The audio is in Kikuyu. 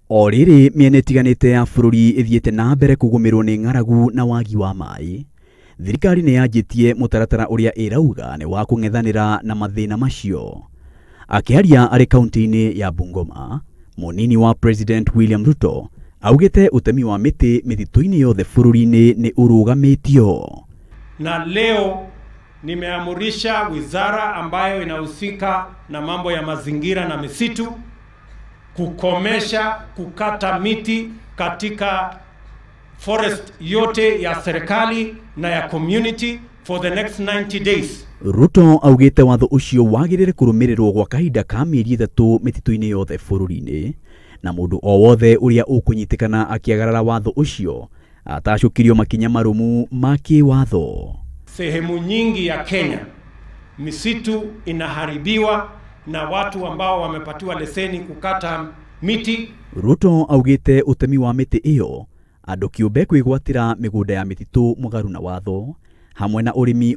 O rĩrĩ mĩena ĩtiganĩte ya bũrũri ĩthiĩte na mbere kũgũmĩrwo nĩ ng'aragu na wagi wa maĩ, thirikari nĩ yanjĩtie mũtaratara ũrĩa ĩrauga nĩ wa kũng'ethanĩra na mathĩna macio. Akĩaria arĩ kaunti-inĩ ya Bungoma, mũnini wa President William Ruto augĩte ũtemi wa mĩtĩ mĩtitũ-inĩ yothe bũrũri-inĩ nĩ ũrũgamĩtio. Na leo nimeamurisha wizara ambayo inahusika na mambo ya mazingira na misitu kukomesha kukata miti katika forest yote ya serikali na ya community for the next 90 days. Ruto augĩte watho ũcio wagĩrĩire kũrũmĩrĩrwo gwa kahinda ka mĩeri 3 mĩtitũ-inĩ yothe bũrũri-inĩ, na mũndũ o wothe ũrĩa ũkũnyitĩkana akĩagarara watho ũcio atacũkirio makinya marũmu ma kĩwatho. Sehemu nyingi ya Kenya misitu inaharibiwa na watu ambao wamepatiwa leseni kukata miti. Ruto augĩte ũtemi wa mĩtĩ ĩyo andũ kĩũmbe kwĩgwatĩra mĩgũnda ya mĩtitũ mũgarũ na watho hamwe na ũrĩmi.